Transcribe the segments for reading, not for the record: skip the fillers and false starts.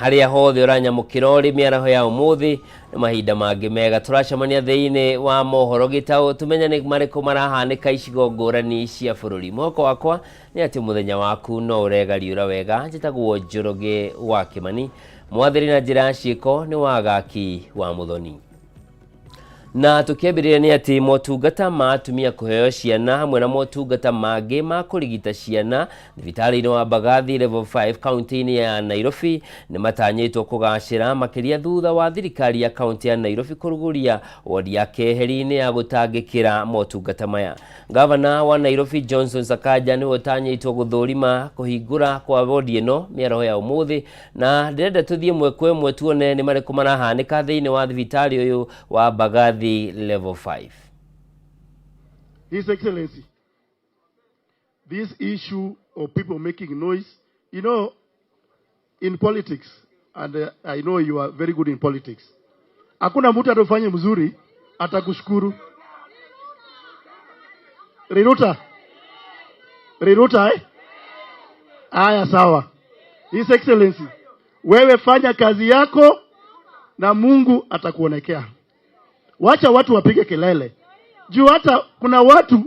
Harĩa hothe ũranyamũkĩra ũrĩ mĩaraho ya ũmũthĩ nĩ mahinda mangĩ mega tũracemania thĩinĩ wa mohoro gĩtaũ tũmenye nĩ marĩkũ marahanĩka icigo ngũrani cia bũrũri. Mwĩhoko wakwa nĩ atĩ mũthenya waku no ũregariũra wega. Njĩtagwo Njoroge wa Kĩmani, mwathĩri na njĩra ya ciĩko nĩ Wagaki wa Mũthoni. Na tũkĩambĩrĩria nĩ atĩ motungata ma atumia kũheo ciana hamwe na motungata mangĩ ma kũrigita ciana thibitarĩ-inĩ wa Mbagathi Level 5 kaunti-inĩ ya Nairobi nĩ matanyĩtwo kũgacĩra makĩria thutha wa thirikari ya kaunti ya Nairobi kũrugũria wodi ya keheri-inĩ ya gũtangĩkĩra motungata maya. Gavana wa Nairobi Johnson Sakaja nĩwe ũtanyĩtwo gũthũrima kũhingũra kwa wodi ĩno mĩaraho ya ũmũthĩ. Na ndĩrenda tũthiĩ ĩmwe kwa ĩmwe tuone nĩ marĩkũ marahanĩka thĩinĩ wa thibitarĩ ũyũ wa Mbagathi Level 5. His Excellency, this issue of people making noise, in politics, and I know you are very good in politics, hakuna mtu atafanya mzuri atakushukuru. Riruta. Riruta, eh? Aya, sawa. His Excellency, wewe fanya kazi yako na Mungu atakuonekea. Wacha watu wapige kelele. Juu hata kuna watu,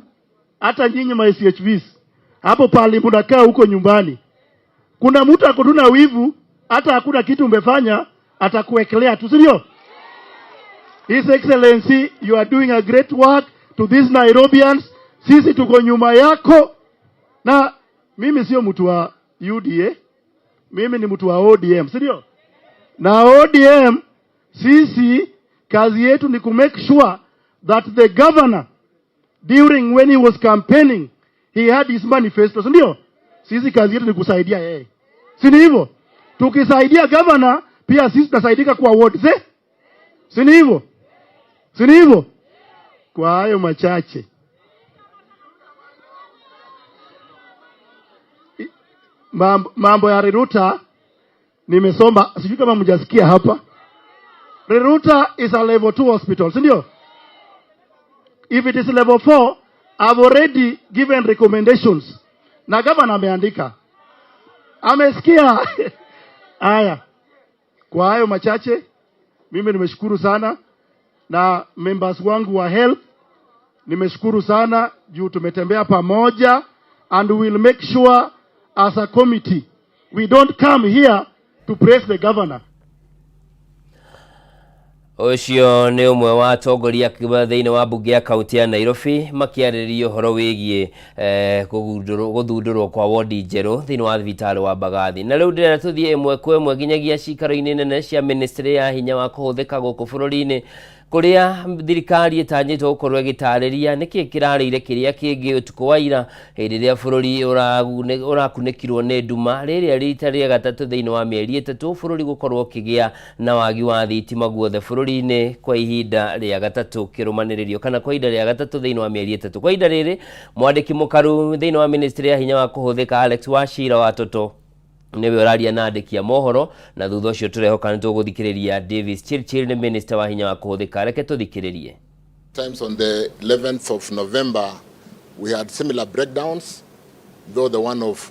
hata nyinyi ma CHVs, hapo pali mnakaa huko nyumbani, kuna mtu akotuna wivu, hata hakuna kitu umefanya, atakuwekelea tu, si ndio? His Excellency, you are doing a great work to these Nairobians. Sisi tuko nyuma yako. Na mimi sio mtu wa UDA, mimi ni mtu wa ODM, si ndio? Na ODM sisi kazi yetu ni ku make sure that the governor during when he was campaigning he had his manifesto, si ndio? Sisi kazi yetu ni kusaidia yeye, si ni hivyo? Tukisaidia governor pia sisi tutasaidika kwa ward, si? Si ni hivyo? Si ni hivyo? Kwa hayo machache, mambo ya Riruta nimesoma, sijui kama mjasikia hapa. Riruta is a level 2 hospital, si ndio? If it is level 4, I've already given recommendations. Na governor ameandika. Amesikia. Haya. Kwa hayo machache, mimi nimeshukuru sana na members wangu wa health nimeshukuru sana juu tumetembea pamoja, and we will make sure as a committee we don't come here to praise the governor. Ũcio nĩ ũmwe wa atongoria thĩinĩ wa mbunge ya kaunti ya Nairobi makĩarĩrĩria ũhoro wĩgiĩ gũthundũrwo kwa wodi njerũ thĩinĩ wa thibitarĩ wa Mbagathi. Na rĩu ndĩrenda tũthiĩ ĩmwe kwa ĩmwe nginyagia cikaro-inĩ nene cia ministry ya hinya wa kũhũthĩka gũkũ bũrũri-inĩ, kũrĩa thirikari ĩtanyĩtwo gũkorwo ĩgĩtarĩria nĩkĩ kĩrarĩire kĩrĩa kĩngĩ ũtukũ wa ira hĩndĩ ĩrĩa bũrũri ũrakunĩkirwo nĩ nduma rĩrĩa rita rĩa gatatũ thĩinĩ wa mĩeri ĩtatũ bũrũri gũkorwo ũkĩgĩa na wagi wa thitima guothe bũrũri-inĩ kwa ihinda rĩa gatatũ kĩrũmanĩrĩrio kana kwa ihinda rĩa gatatũ thĩinĩ wa mĩeri ĩtatũ. Kwa ihinda rĩrĩ mwandĩki mũkaru thĩinĩ wa ministry ya hinya wa kũhũthĩka Alex Wachira wa Toto nĩwe ũraria na andĩki a mohoro, na thutha ũcio tũrehoka nĩ tũgũthikĩrĩria Davis Chirchir nĩ minister wa hinya wa kũhũthĩka. Reke tũthikĩrĩrie. Times on the 11th of November we had similar breakdowns, though the one of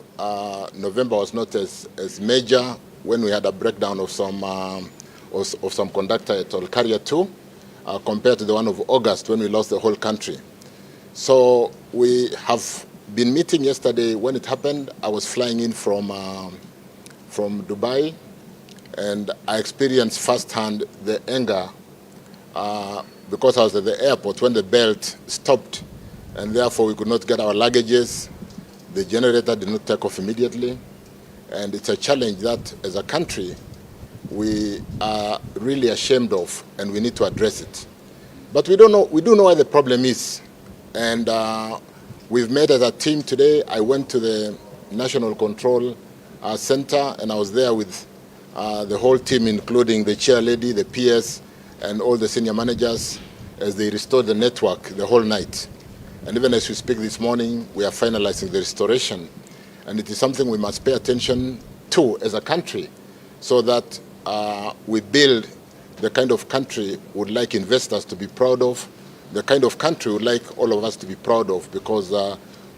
November was not as major when we had a breakdown of some conductor at Olkaria 2, compared to the one of August when we lost the whole country. So we have been meeting yesterday. When it happened, I was flying in from Dubai, and I experienced firsthand the anger because I was at the airport when the belt stopped, and therefore we could not get our luggages. The generator did not take off immediately, and it's a challenge that as a country we are really ashamed of, and we need to address it. But we don't know, we do know where the problem is, and we've met as a team today. I went to the National Control Center, and I was there with the whole team, including the chair lady, the PS, and all the senior managers as they restored the network the whole night. And even as we speak this morning, we are finalizing the restoration. And it is something we must pay attention to as a country, so that we build the kind of country we would like investors to be proud of, the kind of country we would like all of us to be proud of, because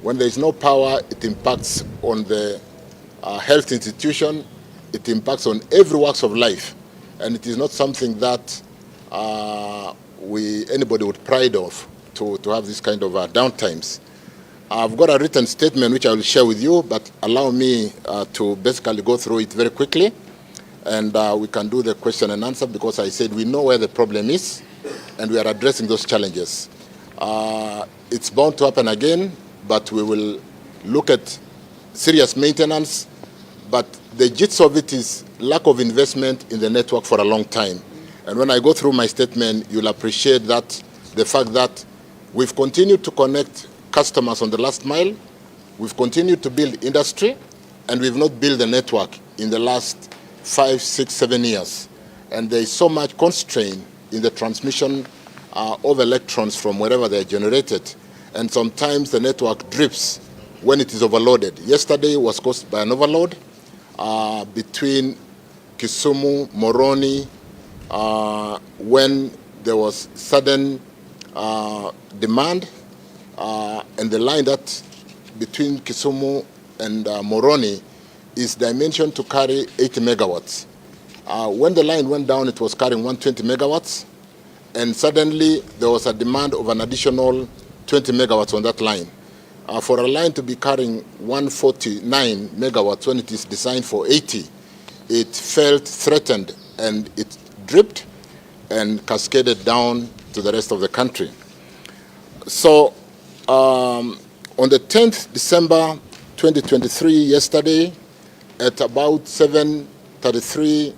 when there is no power, it impacts on the health institution, It impacts on every walks of life, and it is not something that we anybody would pride of to have this kind of downtimes. I've got a written statement which I will share with you, but allow me to basically go through it very quickly, and we can do the question and answer, because I said we know where the problem is and we are addressing those challenges. It's bound to happen again, but we will look at serious maintenance. But the gist of it is lack of investment in the network for a long time. And when I go through my statement, you'll appreciate that the fact that we've continued to connect customers on the last mile, we've continued to build industry, and we've not built a network in the last 5, 6, 7 years. And there is so much constraint in the transmission of electrons from wherever they're generated. And sometimes the network drips when it is overloaded. Yesterday was caused by an overload between Kisumu, Muhoroni, when there was sudden demand, and the line that between Kisumu and Muhoroni is dimensioned to carry 80 megawatts. When the line went down, it was carrying 120 megawatts, and suddenly there was a demand of an additional 20 megawatts on that line. For a line to be carrying 149 megawatts when it is designed for 80, it felt threatened and it dripped and cascaded down to the rest of the country. So on the 10th December 2023, yesterday, at about 7:33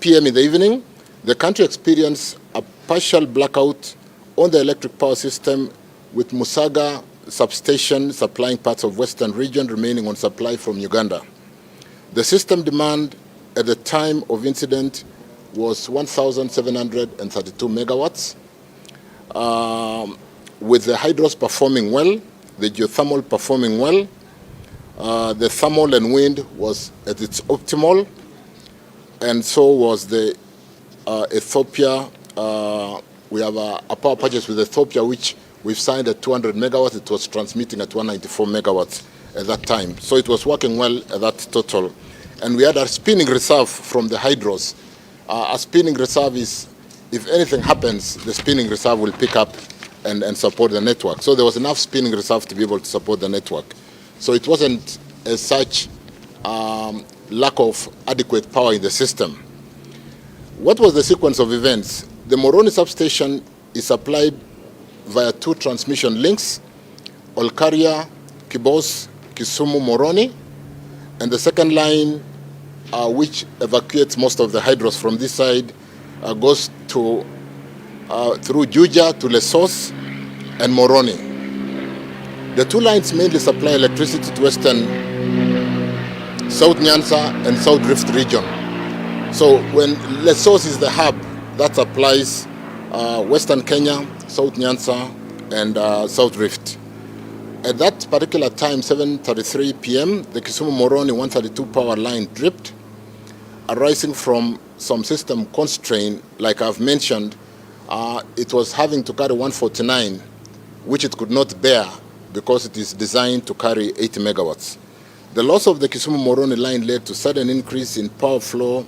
p.m. in the evening, the country experienced a partial blackout on the electric power system, with Musaga substation supplying parts of Western region remaining on supply from Uganda. The system demand at the time of incident was 1,732 megawatts, with the hydros performing well, the geothermal performing well, the thermal and wind was at its optimal, and so was the Ethiopia. We have a power purchase with Ethiopia, which we've signed at 200 megawatts. It was transmitting at 194 megawatts at that time. So it was working well at that total. And we had a spinning reserve from the hydros. A spinning reserve is, if anything happens, the spinning reserve will pick up and support the network. So there was enough spinning reserve to be able to support the network. So it wasn't as such lack of adequate power in the system. What was the sequence of events? The Muhoroni substation is supplied via two transmission links, Olkaria, Kibos, Kisumu, Muhoroni, and the second line, which evacuates most of the hydros from this side, goes to through Juja to Lesos and Muhoroni. The two lines mainly supply electricity to Western, South Nyanza and South Rift region. So when Lesos is the hub that supplies Western Kenya, South Nyanza, and South Rift. At that particular time, 7:33 p.m., the Kisumu Muhoroni 132 power line dripped, arising from some system constraint, like I've mentioned. It was having to carry 149, which it could not bear because it is designed to carry 80 megawatts. The loss of the Kisumu Muhoroni line led to sudden increase in power flow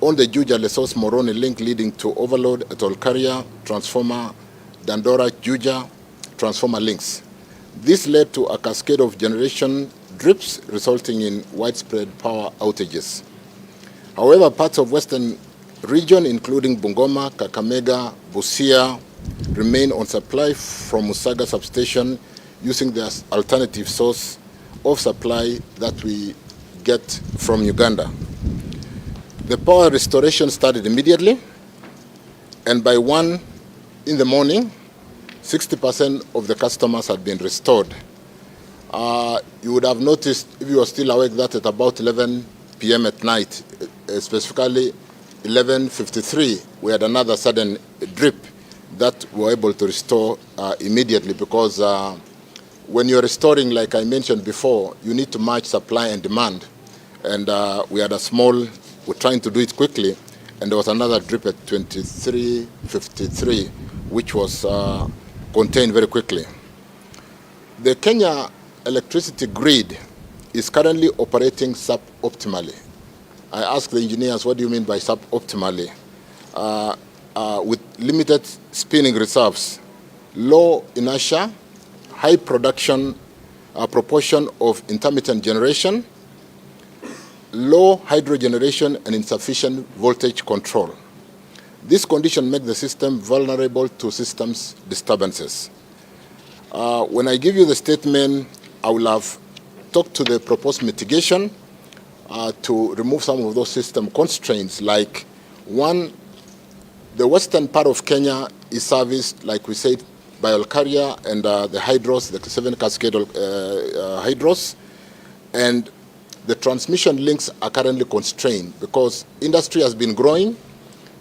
on the Juja Lesos Muhoroni link, leading to overload at Olkaria transformer, Dandora Juja transformer links. This led to a cascade of generation drips, resulting in widespread power outages. However, parts of Western region, including Bungoma, Kakamega, Busia, remain on supply from Musaga substation using the alternative source of supply that we get from Uganda. The power restoration started immediately, and by 1 in the morning, 60% of the customers had been restored. You would have noticed, if you are still awake, that at about 11 p.m. at night, specifically 11:53, we had another sudden drip that we were able to restore immediately, because when you're restoring, like I mentioned before, you need to match supply and demand. And we had a small, we're trying to do it quickly, and there was another drip at 23:53, which was contained very quickly. The Kenya electricity grid is currently operating suboptimally. I ask the engineers, what do you mean by suboptimally? With limited spinning reserves, low inertia, high production proportion of intermittent generation, low hydro generation, and insufficient voltage control. This condition makes the system vulnerable to systems disturbances. When I give you the statement, I will have talked to the proposed mitigation to remove some of those system constraints, like one, the western part of Kenya is serviced, like we said, by Olkaria and the hydros, the seven cascade hydros, and the transmission links are currently constrained because industry has been growing,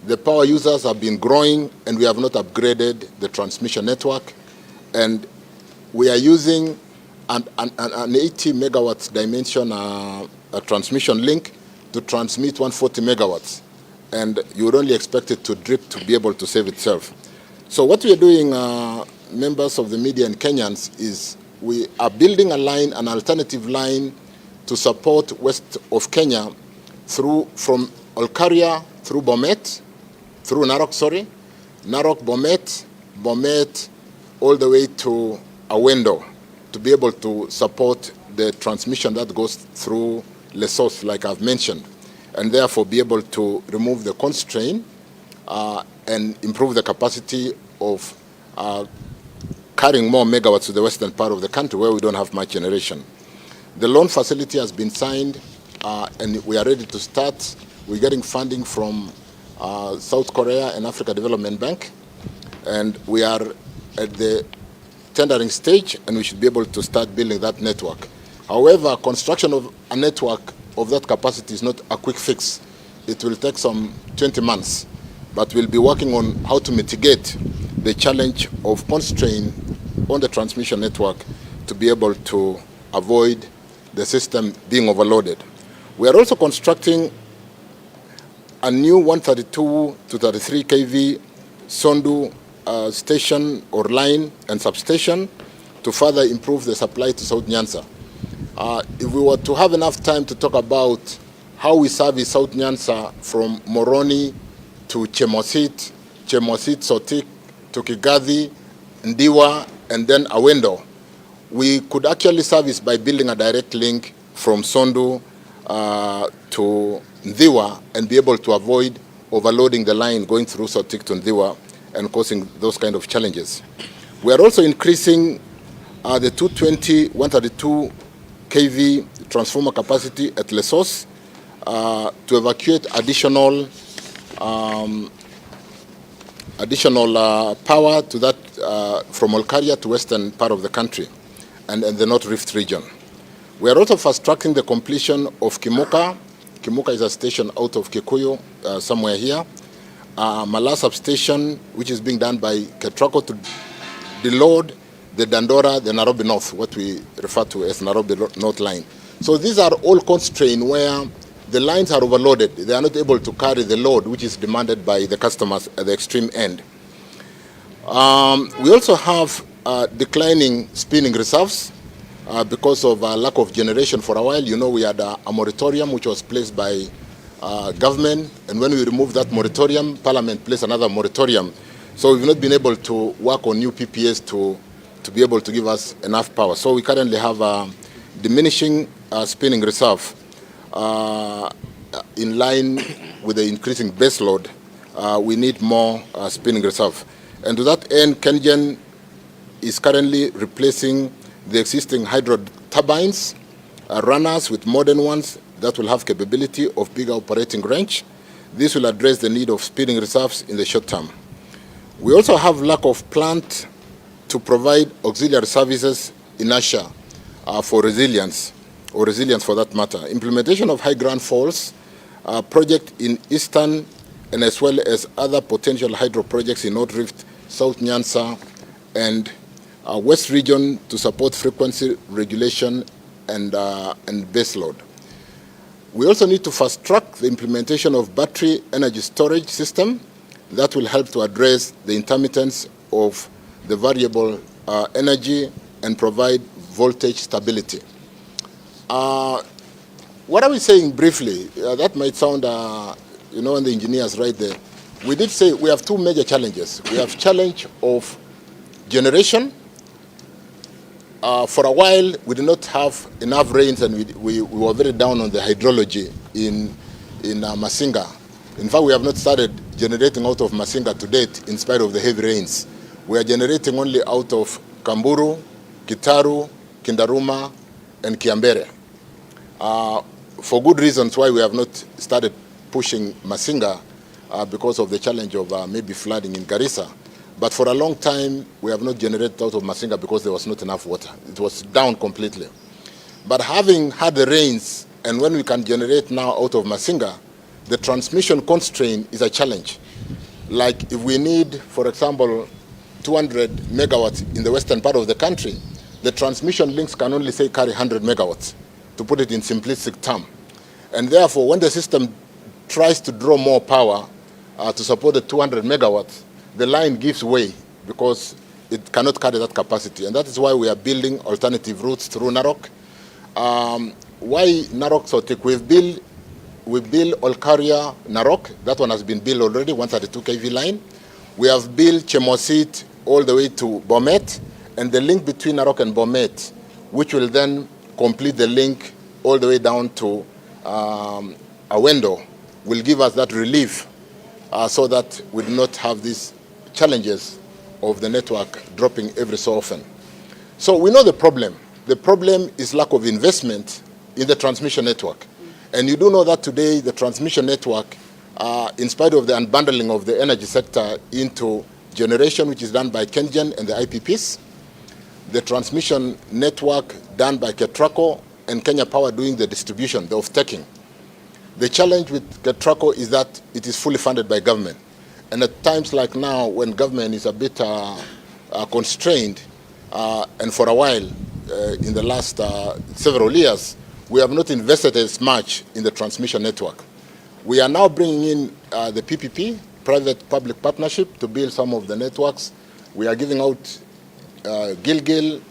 the power users have been growing, and we have not upgraded the transmission network. And we are using an 80 megawatts dimension a transmission link to transmit 140 megawatts. And you would only expect it to drip to be able to save itself. So what we are doing, members of the media and Kenyans, is we are building a line, an alternative line, to support west of Kenya through from Olkaria through Bomet, through Narok, sorry, Narok, Bomet, Bomet, all the way to Awendo, to be able to support the transmission that goes through Lessos, like I've mentioned, and therefore be able to remove the constraint and improve the capacity of carrying more megawatts to the western part of the country where we don't have much generation. The loan facility has been signed and we are ready to start. We're getting funding from South Korea and Africa Development Bank, and we are at the tendering stage, and we should be able to start building that network. However, construction of a network of that capacity is not a quick fix. It will take some 20 months, but we'll be working on how to mitigate the challenge of constraint on the transmission network to be able to avoid the system being overloaded. We are also constructing a new 132 to 33 kV Sondu station or line and substation to further improve the supply to South Nyanza. If we were to have enough time to talk about how we service South Nyanza from Moroni to Chemosit, Chemosit, Sotik, to Kigathi, Ndiwa, and then Awendo, we could actually service by building a direct link from Sondu to Ndhiwa and be able to avoid overloading the line going through Sotik to Ndhiwa and causing those kind of challenges. We are also increasing the 220, 132 kV transformer capacity at Lessos to evacuate additional power to that from Olkaria to western part of the country and the North Rift region. We are also fast-tracking the completion of Kimuka. Kimuka is a station out of Kikuyu, somewhere here. Mala substation, which is being done by Ketraco to deload the Dandora, the Nairobi North, what we refer to as Nairobi North line. So these are all constraints where the lines are overloaded. They are not able to carry the load which is demanded by the customers at the extreme end. We also have declining spinning reserves because of lack of generation for a while. You know, we had a moratorium which was placed by government, and when we removed that moratorium, Parliament placed another moratorium. So we've not been able to work on new PPAs to be able to give us enough power. So we currently have a diminishing spinning reserve in line with the increasing base load. We need more spinning reserve. And to that end, KenGen is currently replacing the existing hydro turbines, runners with modern ones that will have capability of bigger operating range. This will address the need of spinning reserves in the short term. We also have lack of plant to provide auxiliary services inertia for resilience, or resilience for that matter. Implementation of High Grand Falls project in Eastern and as well as other potential hydro projects in North Rift, South Nyanza, and West region to support frequency regulation and base load. We also need to fast track the implementation of battery energy storage system that will help to address the intermittence of the variable energy and provide voltage stability. What are we saying briefly? That might sound, and the engineers right there. We did say we have two major challenges. We have challenge of generation. For a while, we did not have enough rains, and we were very down on the hydrology in Masinga. In fact, we have not started generating out of Masinga to date, in spite of the heavy rains. We are generating only out of Kamburu, Kitaru, Kindaruma, and Kiambere. For good reasons why we have not started pushing Masinga, because of the challenge of maybe flooding in Garissa. But for a long time, we have not generated out of Masinga because there was not enough water. It was down completely. But having had the rains, and when we can generate now out of Masinga, the transmission constraint is a challenge. Like if we need, for example, 200 megawatts in the western part of the country, the transmission links can only say carry 100 megawatts, to put it in simplistic term. And therefore, when the system tries to draw more power to support the 200 megawatts, the line gives way because it cannot carry that capacity. And that is why we are building alternative routes through Narok. Why Narok Sotik? We built Olkaria Narok. That one has been built already, 132 kV line. We have built Chemosit all the way to Bomet, and the link between Narok and Bomet, which will then complete the link all the way down to Awendo, will give us that relief so that we do not have these challenges of the network dropping every so often. So we know the problem. The problem is lack of investment in the transmission network. And you do know that today the transmission network, in spite of the unbundling of the energy sector into generation, which is done by KenGen and the IPPs, the transmission network done by Ketraco and Kenya Power doing the distribution, the off-taking. The challenge with Ketraco is that it is fully funded by government. And at times like now, when government is a bit constrained, and for a while, in the last several years, we have not invested as much in the transmission network. We are now bringing in the PPP, private-public partnership, to build some of the networks. We are giving out Gilgil,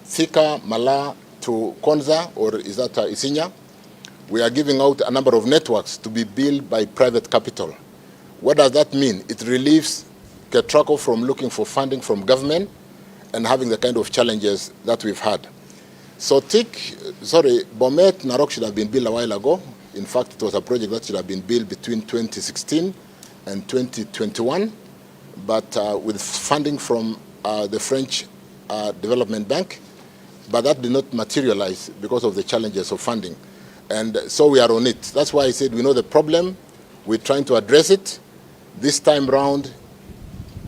Thika, Mala to Konza, or is that Isinya? We are giving out a number of networks to be built by private capital. What does that mean? It relieves Ketraco from looking for funding from government and having the kind of challenges that we've had. So Bomet Narok should have been built a while ago. In fact, it was a project that should have been built between 2016 and 2021, but with funding from the French Development Bank, but that did not materialize because of the challenges of funding. And so we are on it. That's why I said we know the problem, we're trying to address it. This time round,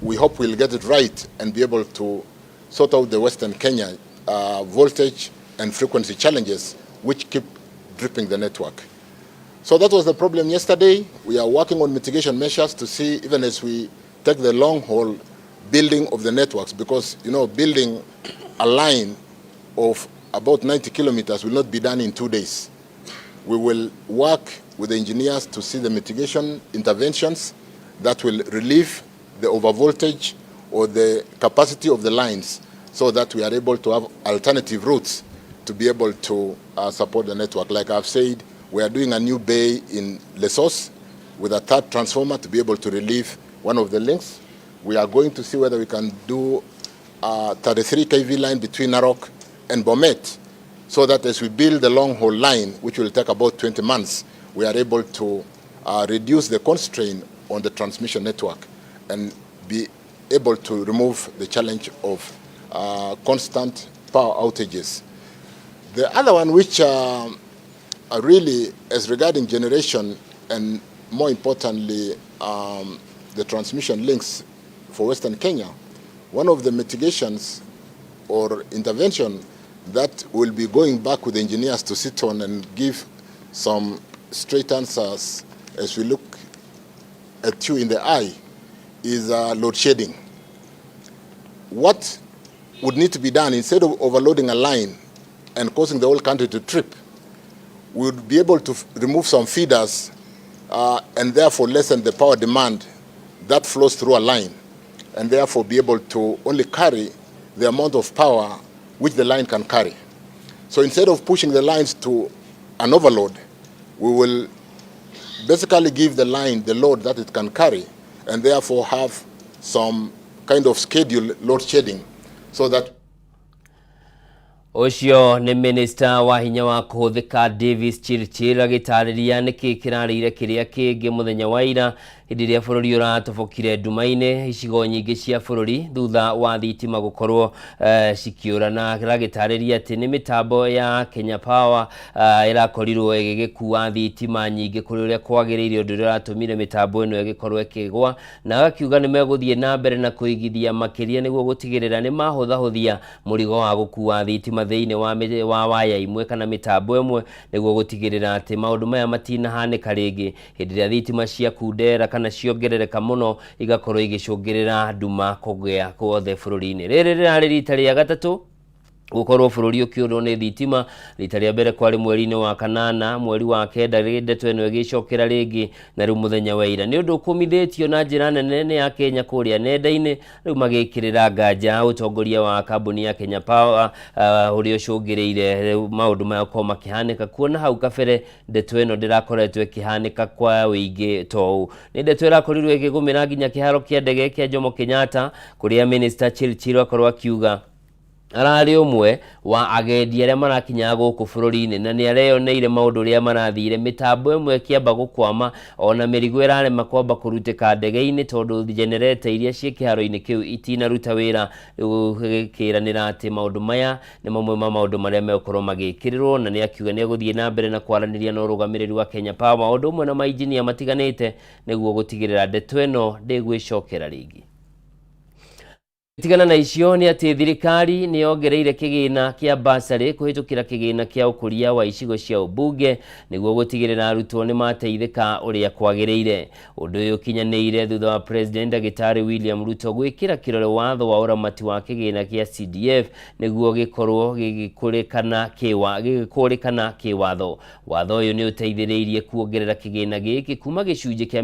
we hope we'll get it right and be able to sort out the Western Kenya voltage and frequency challenges which keep dripping the network. So that was the problem yesterday. We are working on mitigation measures to see, even as we take the long haul building of the networks, because building a line of about 90 kilometers will not be done in 2 days. We will work with the engineers to see the mitigation interventions that will relieve the overvoltage or the capacity of the lines so that we are able to have alternative routes to be able to support the network. Like I've said, we are doing a new bay in Lessos with a third transformer to be able to relieve one of the links. We are going to see whether we can do a 33 kV line between Narok and Bomet, so that as we build the long haul line, which will take about 20 months, we are able to reduce the constraint on the transmission network and be able to remove the challenge of constant power outages. The other one, which really is regarding generation and more importantly, the transmission links for Western Kenya, one of the mitigations or intervention that will be going back with the engineers to sit on and give some straight answers as we look at you in the eye is load shedding. What would need to be done, instead of overloading a line and causing the whole country to trip, we would be able to remove some feeders and therefore lessen the power demand that flows through a line, and therefore be able to only carry the amount of power which the line can carry. So instead of pushing the lines to an overload, we will basically give the line the load that it can carry and therefore have some kind of scheduled load shedding so that Ũcio nĩ minista wa hinya wa kũhũthĩka Davis Chirchir agĩtarĩria nĩkĩ kĩrarĩire kĩrĩa kĩngĩ mũthenya wa ira hĩndĩ ĩrĩa bũrũri ũratobokire nduma-inĩ icigo nyingĩ cia bũrũri thutha wa thitima gũkorwo cikĩũra, na agĩtarĩria atĩ nĩ mĩtambo ya Kenya Power ĩrakorirwo ĩgĩgĩkua thitima nyingĩ kũrĩ ũrĩa kwagĩrĩire, ũndũ ũrĩa ũratũmire mĩtambo ĩno ĩgĩkorwo ĩkĩgwa, na agakiuga nĩ megũthiĩ na mbere na kũigithia makĩria nĩguo gũtigĩrĩra nĩ mahũthahũthia mũrigo wa gũkua thitima thĩinĩ wa waya imwe kana mĩtambo ĩmwe nĩguo gũtigĩrĩra atĩ maũndũ maya matinahanĩka rĩngĩ hĩndĩ ĩrĩa thitima ciakundera kana ciongerereka mũno igakorwo igĩcũngĩrĩra nduma kũgĩa guothe bũrũri-inĩ. Rĩrĩ rĩrarĩ rita rĩa gatatũ gũkorwo bũrũri ũkĩũrwo nĩ thitima. Rita rĩa mbere kwarĩ mweri-inĩ wa kanana, mweri wa kenda ndeto ĩno ĩgĩcokera rĩngĩ, na rĩu mũthenya wa ira nĩ ũndũ ũkũmithĩtio na njĩra nene nĩ ya Kenya kũrĩa nenda-inĩ, rĩu magĩkĩrĩra nganja ũtongoria wa kambuni ya Kenya Power ũrĩa ũcũngĩrĩire maũndũ maya gũkorwo makĩhanĩka, kuona hau kabere ndeto ĩno ndĩrakoretwo ĩkĩhanĩka kwa ũingĩ ta ũũ. Nĩ ndeto ĩrakorirwo ĩkĩgũmĩra nginya kĩharo kĩa ndege kĩa Jomo Kenyatta kũrĩa Minister Chirchir akorwo akiuga ararĩ ũmwe wa agendi arĩa marakinyaga gũkũ bũrũri-inĩ na nĩ areyoneire maũndũ ũrĩa marathire, mĩtambo ĩmwe ĩkĩamba gũkwama ona mĩrigo ĩrarema kwamba kũrutĩka ndege-inĩ tondũ generator iria ciĩ kĩharo-inĩ kĩu itinaruta wĩra. Rĩu gĩkĩranĩra atĩ maũndũ maya nĩ mamwe ma maũndũ marĩa megũkorwo magĩkĩrĩrwo, na nĩ akiuga nĩ egũthiĩ na mbere na kwaranĩria na ũrũgamĩrĩri wa Kenya Power ũndũ ũmwe na mainjinia matiganĩte nĩguo gũtigĩrĩra ndeto ĩno ndĩgwĩcokera rĩngĩ. Tigana na icio nĩ atĩ thirikari nĩ yongereire kĩgĩna kĩa basarĩ kũhĩtũkĩra kĩgĩna kĩa ũkũria wa icigo cia ũmbunge nĩguo gũtigĩrĩra arutwo nĩ mateithĩka ũrĩa kwagĩrĩire. Ũndũ ũyũ ũkinyanĩire thutha wa President Ndagĩtarĩ William Ruto gwĩkĩra kĩrore watho wa ũramati wa kĩgĩna kĩa CDF nĩguo gĩkorwo gĩgĩkũrĩkana kĩwatho. Watho ũyũ nĩ ũteithĩrĩirie kuongerera kĩgĩna gĩkĩ kuma gĩcunjĩ kĩa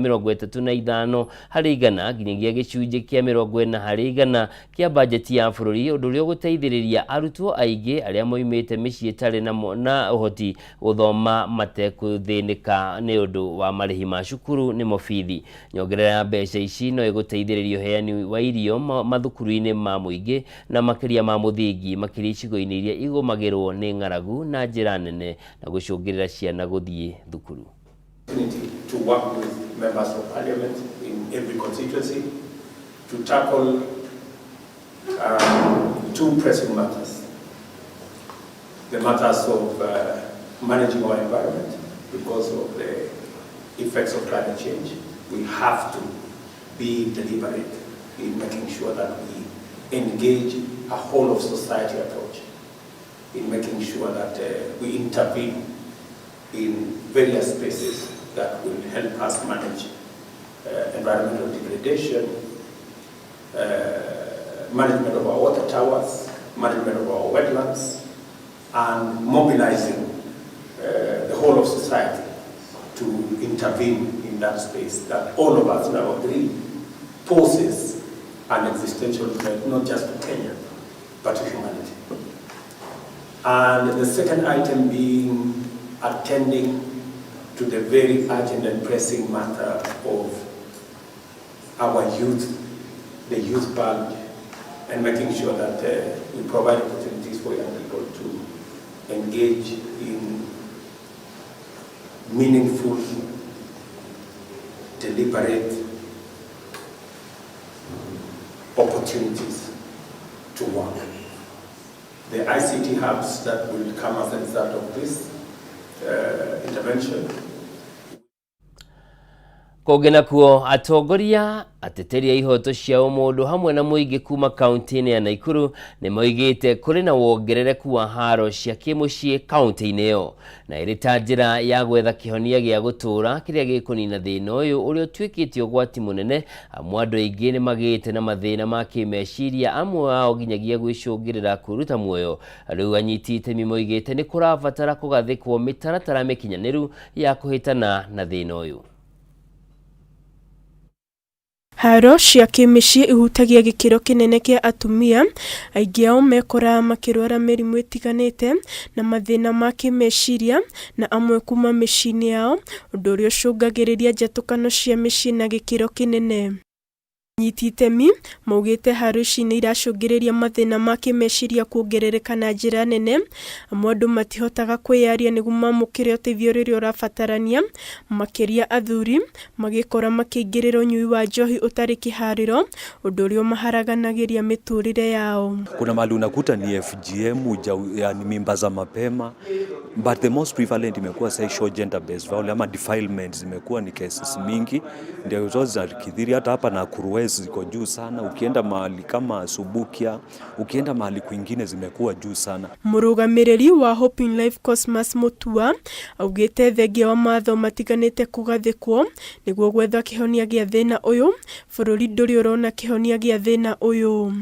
35% nginyagia gĩcunjĩ kĩa 40% kĩa bajeti ya bũrũri, ũndũ ũrĩa ũgũteithĩrĩria arutwo aingĩ arĩa moimĩte mĩciĩ ĩtarĩ na ũhoti gũthoma matekũthĩnĩka nĩ ũndũ wa marĩhi ma cukuru nĩmo bithi. Nyongerera ya mbeca ici no ĩgũteithĩrĩria ũheani wa irio mathukuru-inĩ ma mũingĩ na makĩria ma mũthingi, makĩria icigo-inĩ iria igũmagĩrwo nĩ ng'aragu na njĩra nene na gũcũngĩrĩra ciana gũthiĩ thukuru. To work with members of parliament in every constituency to tackle two pressing matters. The matters of managing our environment because of the effects of climate change. We have to be deliberate in making sure that we engage a whole of society approach in making sure that we intervene in various spaces that will help us manage environmental degradation, management of our water towers, management of our wetlands, and mobilizing the whole of society to intervene in that space that all of us now agree poses an existential threat, not just to Kenya, but to humanity. And the second item being attending to the very urgent and pressing matter of our youth, the youth bulge, and making sure that we provide opportunities for young people to engage in meaningful, deliberate opportunities to work. The ICT hubs that will come as a result of this intervention. Kũngĩ nakuo, atongoria ateteri a ihoto cia ũmũndũ hamwe na mũingĩ kuma kaunti-inĩ ya Naikuru nĩ moigĩte kũrĩ na wongerereku wa haro cia kĩmũciĩ kaunti-inĩ ĩyo, na ĩrĩ ta njĩra ya gwetha kĩhonia gĩa gũtũũra kĩrĩa gĩkũnina thĩna ũyũ ũrĩa ũtuĩkĩte ũgwati mũnene, amu andũ aingĩ nĩ magĩte na mathĩna ma kĩmeciria, amwe ao nginyagia gwĩcũngĩrĩra kwĩruta muoyo. Rĩu anyiti itemi moigĩte nĩ kũrabatara kũgathĩkwo mĩtaratara mĩkinyanĩru ya kũhĩtana na thĩna ũyũ. Haro cia kĩmĩciĩ ihutagia gĩkĩro kĩnene kĩa atumia, aingĩ ao mekoraga makĩrwara mĩrimũ ĩtiganĩte na mathĩna ma kĩmeciria na amwe kuma mĩciĩ-inĩ yao, ũndũ ũrĩa ũcũngagĩrĩria njatũkano cia mĩciĩ na gĩkĩro kĩnene. Anyiti itemi maugĩte haro ici nĩ iracũngĩrĩria mathĩna ma kĩmeciria kuongerereka na njĩra nene, amu andũ matihotaga kwĩyaria nĩguo mamũkĩre ũteithio rĩrĩa ũrabatarania, makĩria athuri magĩkora makĩingĩrĩra ũnyui wa njohi ũtarĩ kĩharĩro, ũndũ ũrĩa ũmaharaganagĩria mĩtũrĩre yao. Kuna mahali unakuta ni FGM, yani mimba za mapema, but the most prevalent imekuwa sexual gender based violence ama defilement, zimekuwa ni cases mingi ndio zote zinakithiri. Hata hapa Nakuru West ziko juu sana, ukienda mahali kama Subukia, ukienda mahali kwingine zimekuwa juu sana. Mũrũgamĩrĩri wa Hope in Life Cosmas Mutua augĩte thengia wa mawatho matiganĩte kũgathĩkwo nĩguo gwetha kĩhonia gĩa thĩna ũyũ, bũrũri ndũrĩ ũrona kĩhonia gĩa thĩna ũyũ.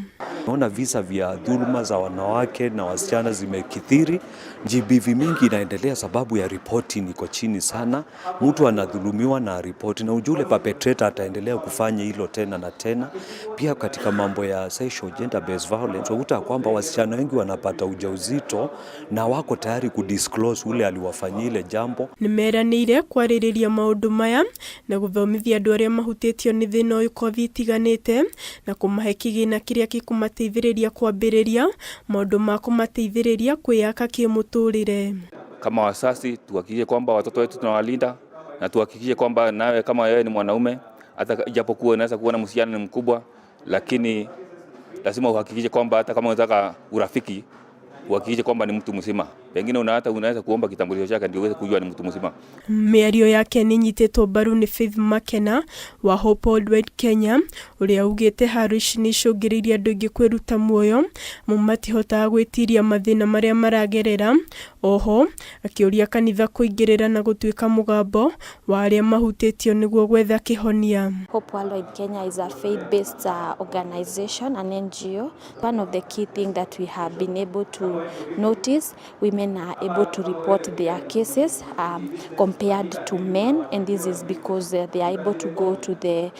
Naona visa vya dhuluma za wanawake na wasichana zimekithiri. GBV mingi inaendelea sababu ya reporting iko chini sana. Mtu anadhulumiwa na ripoti, na ujule perpetrator ataendelea kufanya hilo tena na tena. Pia katika mambo ya sexual gender based violence unakuta kwamba wasichana wengi wanapata ujauzito na wako tayari kudisclose ule aliwafanyia ile jambo. Nĩmeranĩire kwarĩrĩria maũndũ maya na gũthomithia andũ arĩa mahutĩtio nĩ thĩna ũyũ kothi itiganĩte na kũmahe kĩgĩna kĩrĩa gĩkũmateithĩrĩria kwambĩrĩria maũndũ ma kũmateithĩrĩria kwĩyaka kĩmũtũrĩre. Kama wasasi tuhakikishe kwamba watoto wetu tunawalinda na tuhakikishe kwamba nawe kama wewe ni mwanaume, hata ijapokuwa unaweza kuona msichana ni mkubwa, lakini lazima uhakikishe kwamba hata kama unataka urafiki uhakikishe kwamba ni mtu mzima. Pengine hata unaweza kuomba kitambulisho chake ndio uweze kujua ni mtu mzima. Mĩario yake nĩ ĩnyitĩtwo mbaru nĩ Faith Makena wa Hope Worldwide Kenya ũrĩa augĩte haro ici nĩ icũngĩrĩirie andũ aingĩ kwĩruta muoyo amu matihotaga gwĩtiria mathĩna marĩa maragerera. Oho akĩũria kanitha kũingĩrĩra na gũtuĩka mũgambo wa arĩa mahutĩtio nĩguo gwetha kĩhonia. Hope Worldwide Kenya is a faith-based organization, an NGO. One of the key things that we have been able to notice, women are able to report their cases compared to men, and this is because they are able to go to the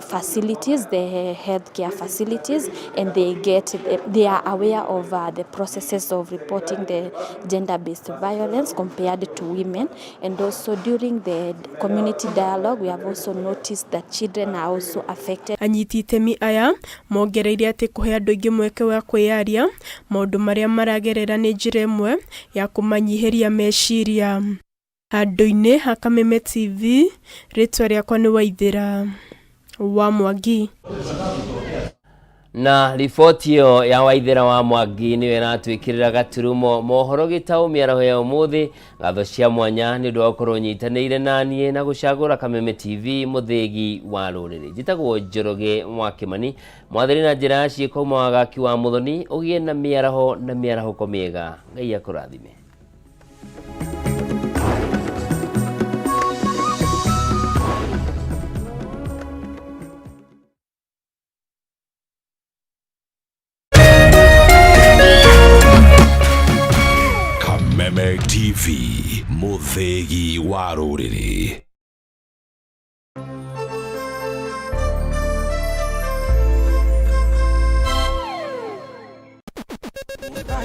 facilities, the healthcare facilities, and they are aware of the processes of reporting the gender-based violence compared to women. And also during the community dialogue, we have also noticed that children are also affected. Anyiti itemi aya mongereire atĩ kũhe andũ aingĩ mweke wa kwĩyaria maũndũ marĩa maragerera nĩ njĩra ĩmwe ya kũmanyihĩria meciria. Handũ-inĩ ha Kameme TV, rĩtwa rĩakwa nĩ Waithĩra wa Mwangi. Na riboti ĩyo ya Waithĩra wa Mwangi nĩyo ĩratwĩkĩrĩra gaturumo mohoro gĩtaũ mĩaraho ya ũmũthĩ. Ngatho cia mwanya nĩ ũndũ wa gũkorwo ũnyitanĩire naniĩ na gũcagũra Kameme TV mũthĩgi wa rũrĩrĩ. Njĩtagwo Njoroge wa Kĩmani, mwathĩri na njĩra ya ciĩko mwagaki wa Mũthoni. Ũgĩe na mĩaraho na mĩarahũko mĩega. Ngai akũrathime. Kameme TV, mũthĩgi wa rũrĩrĩ.